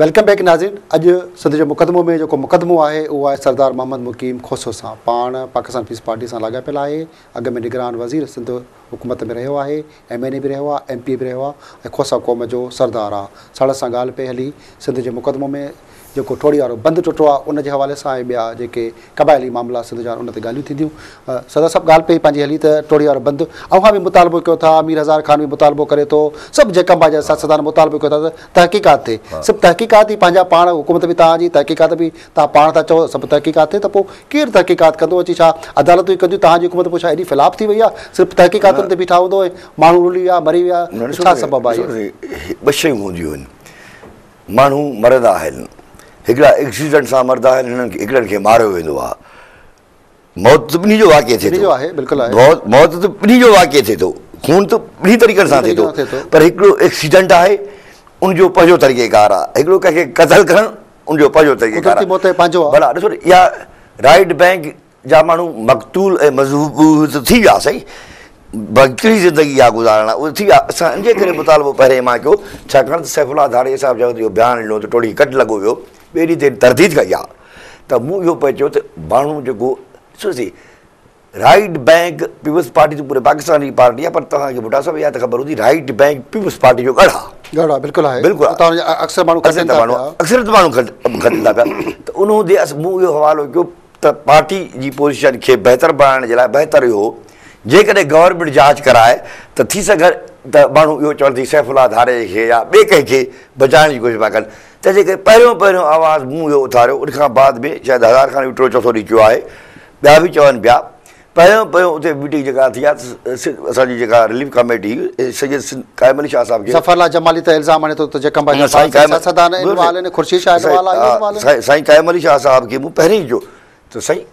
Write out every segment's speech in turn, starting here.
Welcome back ناظرين اڄ سنڌ جو مقدمو ۾ جيڪو مقدمو آهي اهو آهي سردار محمد مقيم کوسو سان پاڻ پاڪستان پيپلز پارٽي سان لاڳاپيل آهي اڳ ۾ نگران وزير سنڌ حڪومت ۾ رهيو آهي ايم اين اي به رهيو آهي ايم پي اي به رهيو آهي ۽ کوسا قوم جو سردار آهي ساڻس سان ڳالهه پئي هلي سنڌ جي مقدمو ۾ جيڪو ٺوڙهي وارو بند ٽٽو آهي ان جي حوالي سان ۽ ٻيا جيڪي قبائلي معاملا سنڌ جا آهن ان تي ڳالهيون ٿينديون. صدر صاحب ڳالهه پئي پنهنجي هلي ته ٽوڙهي وارو بند اوهان به مطالبو ڪيو ٿا مير هزار خان به مطالبو ڪري ٿو سڀ جيڪب آباد جا سياستدان مطالبو ڪيو ٿا ته تحقيقات ٿئي سڀ تحقيقات ئي پنهنجا پاڻ حڪومت به توهان جي تحقيقات به توهان پاڻ ٿا چئو سڀ تحقيقات ٿئي ته پوء ڪير تحقيقات ڪندو اچي ڇا عدالتون ئي ڪنديون توهان جي حڪومت پوء ڇا ايڏي فلاپ ٿي وئي آهي صرف تحقيقاتن تي بيٺا هوندو ۽ ماڻهو رلي ويا مري ويا ڇا سبب آهي اهو. ٻه شيون هونديون آهن ماڻهو مرندا آهن. هڪڙا ايڪسيڊنٽ سان مرندا آهن، هنن کي هڪڙن کي ماريو ويندو آهي. موت ته ٻنهي جو واقع ٿئي ٿو. موت ته ٻنهي جو واقع ٿئي ٿو. خون ته ٻنهي طريقن سان ٿئي ٿو. پر هڪڙو ايڪسيڊنٽ آهي ان جو پنهنجو طريقه ڪار آهي. هڪڙو ڪنهن کي قتل ڪرڻ ان جو پنهنجو طريقه ڪار آهي. ڀلا ڏسو نه اها رائيٽ بينڪ جا ماڻهو مقتول ۽ مذبوح ته ٿي ويا سهي، باقي ڪهڙي زندگي اها گذارڻ اهي ٿي ويا. اسان ان جي ڪري مطالبو پهرين مان ڪيو، ڇاڪاڻ ته سيف الله ڌاريجي صاحب جنهن وقت اهو بيان ڏنو ته ٽوڙهي ڪٽ لڳو ويو، ٻئي ڏينهن تي ترديد ڪئي آ ته مون اهو پئي چيو ته ماڻهو جيڪو ڏسو سي رائيٽ بينڪ پيپلز پارٽي ته پوري پاڪستان جي پارٽي آ پر توهان کي ڀٽا صاحب اها ته خبر هوندي رائيٽ بينڪ پيپلز پارٽي جو ڳڙهه آ. ڳڙهه آ بلڪل آهي. بلڪل آ. اتان جا اڪثر ماڻهو کٽن ٿا پيا. اڪثريت ماڻهو کٽن ٿا پيا ته ان هوندي مون اهو حوالو ڪيو ته پارٽي جي پوزيشن کي بهتر بڻائڻ جي لاء بهتر اهو هو جيڪڏهن گورنمينٽ جاچ ڪرائي ته ٿي سگهي ته ماڻهو اهو چون ته سيف الله ڌاريجي کي يا ٻئي ڪنهن کي بچائڻ جي ڪوشش پيا ڪن تنهن جي ڪري پهريون پهريون آواز مون اهو اٿاريو ان کان بعد ۾ شايد هزار خان به ٽيون چوٿون ڏينهن ڪيو آهي ٻيا به چون پيا پهريون پهريون اتي ميٽنگ جيڪا ٿي آهي ته اسان جي جيڪا رليف ڪميٽي هئي سيد سنڌ قائم علي شاهه صاحب کي ظفر الله جمالي ته الزام هڻي ٿو ته جيڪب آباد جا سياستدان انوالو آهن خورشيد شاهه انوالو آهي انوالو آهن. سائين قائم علي شاهه صاحب کي مون پهرين ئي چيو ته سائين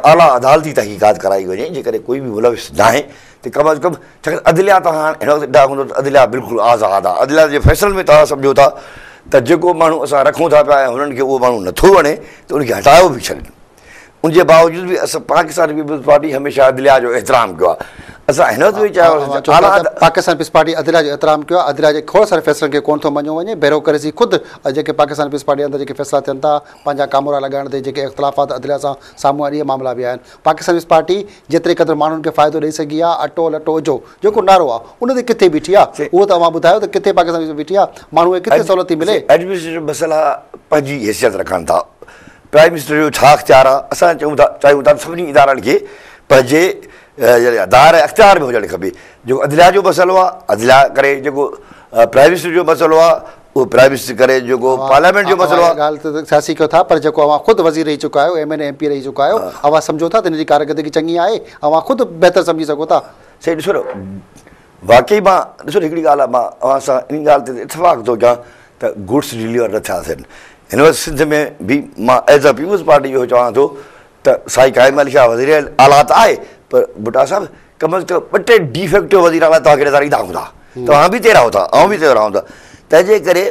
اعليٰ عدالتي تحقيقات ڪرائي وڃي جيڪڏهن ڪوئي به ملوث ناهي ته ڪم از ڪم ڇاڪاڻ عدليا ته هاڻ هن وقت ادعا هوندو ته عدليا بلڪل آزاد آهي عدليا جي فيصلن ۾ توهان سمجهو ٿا ته جيڪو ماڻهو اسان رکون ٿا پيا ۽ هنن کي اهو ماڻهو نٿو وڻي ته ان کي هٽايو به ڇڏين. ان جي باوجود به اسان پاڪستان پيپلز پارٽي هميشه عدليه جو احترام ڪيو آهي. اسان هن وقت به چاهيو اوهان چئو ٿا ته پاڪستان پيپلز پارٽي عدليه جو احترام ڪيو آهي، عدليه جي کوڙ ساري فيصلن کي ڪونه ٿو مڃيو وڃي، بيروڪريسي خود جيڪي پاڪستان پيپلز پارٽي اندر جيڪي فيصلا ٿين ٿا پنهنجا ڪامورا لڳائڻ تي جيڪي اختلافات عدليه سان سامهون آهن اهي معاملا به آهن، پاڪستان پيپلز پارٽي جيتري قدر ماڻهن کي فائدو ڏئي سگهي آهي اٽو لٽو اجهو جيڪو نعرو آهي ان تي ڪٿي بيٺي آهي اهو ته اوهان ٻڌايو ته ڪٿي پاڪستان پيپلز بيٺي آهي ماڻهو کي ڪٿي سهولت ٿي ملي. ايڊمنسٽريٽو مسئلا پنهنجي حيثيت رکن ٿا. پرائم منسٽر جو ڇا اختيار آ؟ اسان چئون ٿا چاهيون ٿا ته سڀني ادارن کي پنهنجي دائره اختيار ۾ هجڻ کپي. جيڪو عدليه جو مسئلو آ عدليه ڪري، جيڪو پرائم منسٽر جو مسئلو آ اهو پرائم منسٽر ڪري، جيڪو پارليامينٽ جو مسئلو آ. ڳالهه ته سياسي ڪيو ٿا پر جيڪو اوهان خود وزير رهي چڪا آهيو، ايم اين اي ايم پي رهي چڪا آهيو، اوهان سمجهو ٿا ته هن جي ڪارڪردگي چڱي آهي؟ اوهان خود بهتر سمجهي سگهو ٿا. سائين ڏسو نه واقعي مان ڏسو نه هڪڙي ڳالهه آ مان اوهان سان ان ڳالهه تي اتفاق ٿو ڪيان ته گڊس ڊليور نه ٿيا ٿين هن وقت سنڌ ۾ به مان ايز ا پيپلز پارٽي اهو چوان ٿو ته سائين قائم علي شاهه وزير اعليٰ ته آهي پر ڀٽا صاحب ڪم از ڪم ٻه ٽي ڊيفيڪٽو وزير اعليٰ توهان کي نظر ايندا هوندا توهان به تيرا هوندا آئون به تيرا هوندا تنهن جي ڪري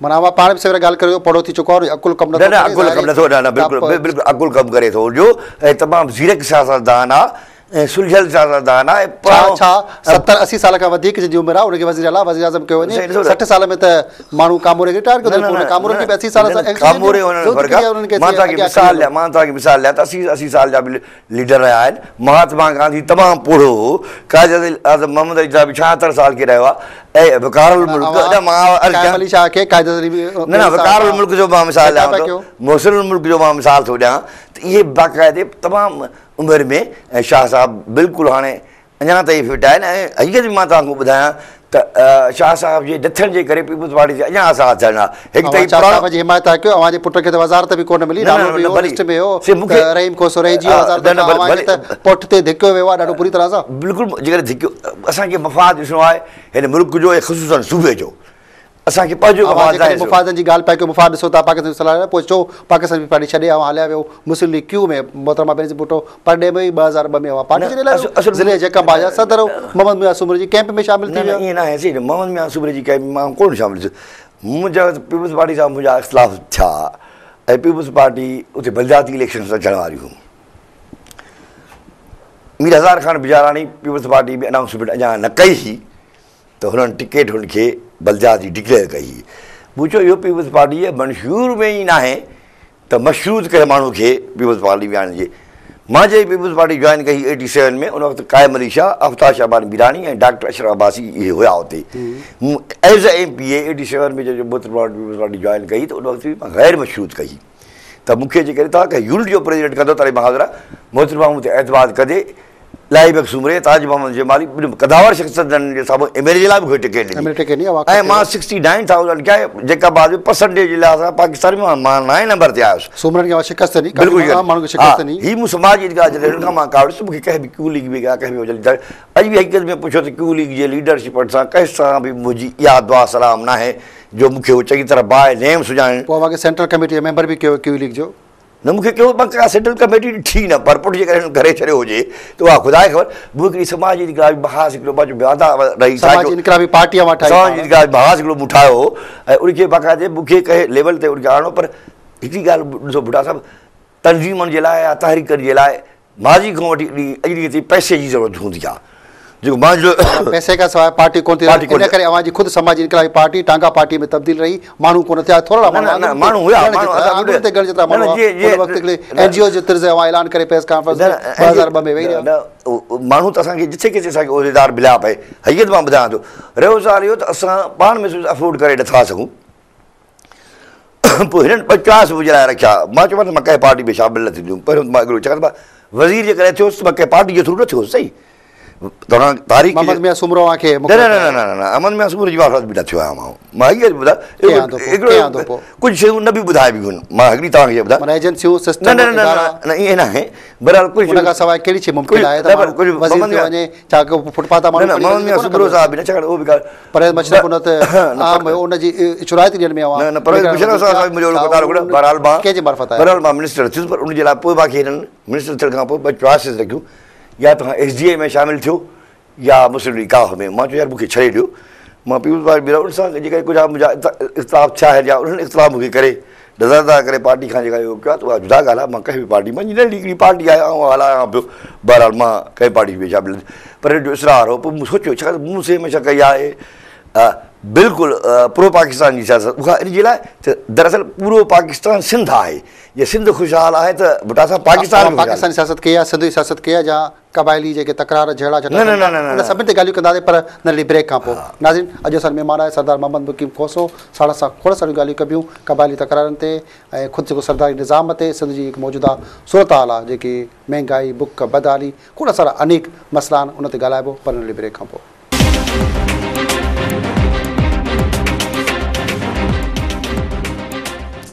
معنيٰ اوهان پاڻ به سوير ڳالهه ڪريو پوڙهو ٿي چڪو آهي عقل ڪم نٿو نه نه عقل ڪم نٿو نه نه بلڪل بلڪل عقل ڪم ڪري ٿو جو ۽ تمام زيرڪ سياستدان آ ۽ سلجهيل سياستدان آ ۽ ڇا ڇا 70 80 سال کان وڌيڪ جنهن جي عمر آ ان کي وزير اعليٰ وزير اعظم ڪيو وڃي 60 سال ۾ ته ماڻهو ڪاموري کي رٽائر ڪندو پوء ڪامورن کي به 80 سال سان ڪاموري هئڻ ۾ فرق آ مان توهان کي مثال ڏيان مان توهان کي مثال ڏيان ته 80 80 سال جا به ليڊر رهيا آهن مهاتما گانڌي تمام پوڙهو هو قائد اعظم محمد علي جناح به 76 سال کي رهيو آ ۽ وقار الملڪ نه مان عرض قائم علي شاهه کي قائد نه نه وقار الملڪ جو مان مثال ڏيان ٿو محسن الملڪ جو مان مثال ٿو ڏيان ته اهي باقاعدي تمام عمر ۾ ۽ شاهه صاحب بلڪل هاڻي اڃا تائين فٽ آهن ۽ حقيقت ۾ مان توهان کي ٻڌايان ته شاهه صاحب جي نه ٿيڻ جي ڪري پيپلز پارٽي تي اڃا آسان ٿيڻ ها هڪ ته هي شاهه صاحب جي حمايت ٿا ڪيو اوهان جي پٽ کي ته وزارت به ڪونه ملي نالو به هو لسٽ ۾ هو ته رحيم کوسو رهجي ويو وزارت کان اوهان کي ته پٺ تي ڌڪيو ويو آهي ڏاڍو بري طرح سان. بلڪل جيڪڏهن ڌڪيو اسان کي مفاد ڏسڻو آهي هن ملڪ جو ۽ خصوصن صوبي جو اسان کي پنهنجو اوهان جيڪڏهن مفادن جي ڳالهه پيا ڪيو مفاد ڏسو ٿا پاڪستان جي صلاح پوء ڇو پاڪستان پيپلز پارٽي ڇڏي اوهان هليا ويو مسلم ليگ ڪيو ۾ محترمه بينظير ڀٽو پرڏيهه ۾ هئي 2002 ۾ اوهان پارٽي ڇڏي هليا ويو ضلعي جيڪب آباد جا صدر محمد ميان سومري جي ڪئمپ ۾ شامل ٿي ويا. نه نه ائين ناهي سائين محمد ميان سومري جي ڪئمپ ۾ مان ڪونه شامل ٿيس منهنجا پيپلز پارٽي سان منهنجا اختلاف ٿيا ۽ پيپلز پارٽي اتي بلدياتي اليڪشنس اچڻ واريون هيون مير هزار Khan Bijarani peoples party ۾ announcement اڃا نه ڪئي هئي ته هنن ٽڪيٽ هن کي بلديات جي ڊڪليئر ڪئي هئي. مون چيو اهو پيپلز پارٽي جي منشور ۾ ئي ناهي ته مشروط ڪنهن ماڻهو کي پيپلز پارٽي ۾ آڻجي. مان جڏهن پيپلز پارٽي جوائن ڪئي ايٽي سيون ۾ ان وقت قائم علي شاهه، آفتاب شعبان ميراڻي ۽ ڊاڪٽر اشرف عباسي اهي هيا اتي. مون as a M P A eighty seven ۾ جڏهن محترمه وٽ پيپلز پارٽي جوائن ڪئي ته ان وقت به مان غير مشروط ڪئي ته مون کي جيڪڏهن توهان ڪنهن يونٽ جو پريزيڊنٽ ڪندو تڏهن مان حاضر آهيان. محترمه مون تي اعتماد ڪندي الاهي بخش سومري، تاج محمد جمالي ٻن قداور شخصيتن جي سامهون ايم اين اي جي لاء به مون کي ٽڪيٽ ڏني ۽ مان سڪسٽي نائن ٿائوزنڊ کي جيڪب آباد ۾ پرسنٽيج جي لحاظ سان پاڪستان ۾ مان نائين نمبر تي آيس. سومرن کي اوهان شڪست ڏني، ڪافي عام ماڻهن کي شڪست ڏني. هي مون سماجي انقلاب جڏهن هن کان مان ڪاوڙيس ته مون کي ڪنهن به ڪيو ليگ ۾ يا ڪنهن به ليڊر اڄ به حقيقت ۾ پڇو ته ڪيو ليگ جي ليڊرشپ سان ڪنهن سان به منهنجي اها دعا سلام ناهي جو مون کي هو چڱي طرح باء نيم سڃاڻين. پوء اوهان کي سينٽرل ڪميٽي جو ميمبر به ڪيو ڪيو ليگ جو. نه مون کي ڪيو مان ڪا سينٽرل ڪميٽي ڏٺي نه پر پٽ جيڪڏهن هنن ڪري ڇڏيو هجي ته اها خدا کي خبر. مون هڪڙي سماجي انقلابي محاذ هڪڙو پنهنجو وعده رهي سماجي انقلابي پارٽي اوهان ٺاهي سماجي انقلابي محاذ هڪڙو مون ٺاهيو هو ۽ ان کي باقاعدي مون کي ڪنهن ليول تي ان کي آڻڻو پر هڪڙي ڳالهه ڏسو ڀٽا صاحب تنظيمن جي لاء يا تحريڪن جي لاء ماضي کان وٺي اڄ ڏينهن تائين پئسي جي ضرورت هوندي آهي جيڪو مانجو پئسي کان سواء پارٽي ڪونه ٿي رهي ان ڪري اوهان جي خود سماجي انقلابي پارٽي ٽانگا پارٽي ۾ تبديل رهي ماڻهو ڪونه ٿيا ٿورڙا ماڻهو ماڻهو هيا آڱرين تي ڳڻ جيترا ماڻهو هئا ان وقت هڪڙي اين جي او جي طرز اوهان اعلان ڪري پريس ڪانفرنس ۾ 2002 ۾ ويهي رهيا. ماڻهو ته اسان کي جٿي ڪٿي اسان کي عهديدار مليا پئي حقيقت مان ٻڌايان ٿو رهيو سوال اهو ته اسان پاڻ ۾ افورڊ ڪري نٿا سگهون پوء هنن ٻه چوائس منهنجي لاء رکيا. مان چيومانس ته مان ڪنهن پارٽي ۾ شامل نه ٿيندم. پهريون ته مان هڪڙو ڇاڪاڻ ته مان وزير جي ڪري ٿيو هوس ته مان ڪنهن پارٽي جي ٿرو نه ٿيو هوس سائين. توهان تاريخ محمد ميان سومرو اوهان کي نه نه نه نه نه احمد ميان سومرو جي معرفت به نه ٿيو آهيان مان. مان حقيقت ٻڌايان ڪنهن آندو پوء؟ هڪڙو ڪنهن آندو پوء؟ ڪجهه شيون نه به ٻڌائبيون آهن. مان هڪڙي توهان کي شيء ٻڌايان. معنيٰ ايجنسيون، نه سسٽم، نه نه نه ادارا. نه ائين ناهي. بهرحال ڪجهه ان کان سواء ڪهڙي شيء ممڪن آهي ته ماڻهو وزير ٿيو وڃي ڇا ڪو فٽ پاٿ تان ماڻهو نه نه محمد ميان سومرو صاحب به نه ڇاڪاڻ اهو به ڳالهه پرويز مشرف ان ته عام هيو ان جي شروعاتي ڏينهن ۾ اوهان نه نه پرويز مشرف صاحب سان به منهنجو اهڙو ڪو تعلق نه بهرحال مان ڪنهن جي معرفت آيا بهرحال مان منسٽر ٿيس پر ان جي لاء پوء باقي هنن منسٽر ٿيڻ کان پوء ٻه چوائسز رکيون يا توهان ايس ڊي اي ۾ شامل ٿيو يا مسلم ليگ ڪاف ۾ مان چيو يار مون کي ڇڏي ڏيو مان پيپلز پارٽي ۾ ان سان جيڪڏهن ڪجهه منهنجا اختلاف ٿيا آهن يا انهن اختلاف مون کي ڪري نظرانداز ڪري پارٽي کان جيڪا اهو ڪيو آهي ته اها جدا ڳالهه آهي مان ڪنهن به پارٽي منهنجي ننڍڙي هڪڙي پارٽي آهي آئون هلايان پيو بهرحال مان ڪنهن پارٽي ۾ شامل نه پر هن جو اصرار هو پوء مون سوچيو ڇاڪاڻ ته مون سي هميشه ڪئي آهي بلڪل پرو پاڪستان جي سياست اها ان جي لاء ته دراصل پورو پاڪستان سنڌ آهي جي سنڌ خوشحال آهي ته ڀٽا صاحب پاڪستان به پاڪستان جي سياست ڪئي آهي سنڌ جي سياست ڪئي آهي جا قبائلي جيڪي تڪرار جهيڙا جهٽا ٿين ٿا ان سڀني تي ڳالهيون ڪنداسين پر ننڍڙي بريڪ کان پوء ناظرين اڄ اسان جو مهمان آهي سردار محمد مقيم کوسو ساڻس سان کوڙ ساريون ڳالهيون ڪبيون قبائلي تڪرارن تي ۽ خود جيڪو سرداري نظام تي سنڌ جي هڪ موجوده صورتحال آهي جيڪي مهنگائي بک بدحالي کوڙ سارا انيڪ مسئلا آهن ان تي ڳالهائبو پر ننڍڙي بريڪ کان پوء.